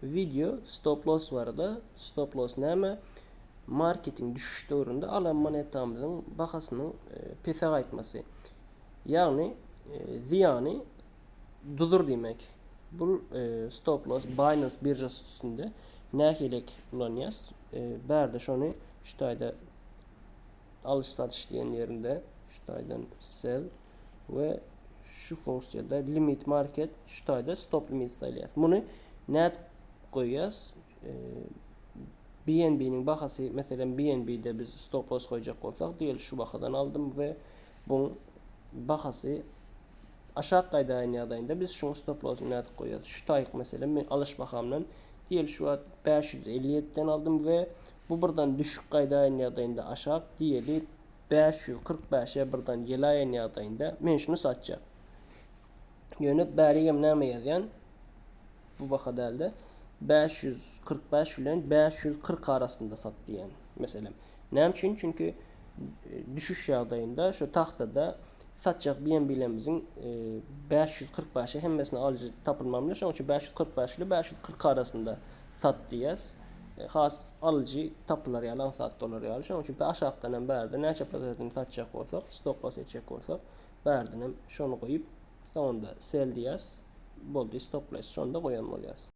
Wideo stop loss barada. Stop loss näme? Marketiň düşüş döwründe alan monetamyzyň bahasynyň pese gaýtmasy. Ýagny zyýany duzur diýmek. Bu stop loss Binance biržasy üstünde nähili ulanýas? Bärde şony şu taýda alyş satyş diýen ýerinde şu taýdan sell we şu funksiýada limit market şu taýda stop limit saýlaýas. Muny nädip goýýas? BNB-niň bahasy, meselem BNB-de biz stop loss goýjak bolsak, diýeli şu bahadan aldym we bu bahasy aşak gaýdaýan ýagdaýynda biz şuň stop lossyny nädip goýýas? Şu taýyk meselem men alyş bahamdan diýeli şu wagt 557-den aldym we bu birden düşük gaýdaýan ýagdaýynda aşak diýeli 545-e birden geläýen ýagdaýynda men şuny satjak. Ýöne bärigem näme ýazýan? Bu baha dälde 545 bilen 540 arasynda sat diýen meselem. Näme üçin? Çünki e, düşüş ýagdaýynda şu tahtada satjak BNB-lerimiziň 545-e e, hemmesini alyjy tapylmamly. Şonuň üçin 545 ile 540 arasynda sat diýýäs. E, has alyjy tapylar ýaly, aňsat bolar ýaly. Şonuň üçin aşakdan hem bärde näçe prosentini satjak bolsak, stop loss etjek bolsak, bärden hem şony goýup, soňunda sell diýýäs. Boldy, stop loss şonda goýan bolýas.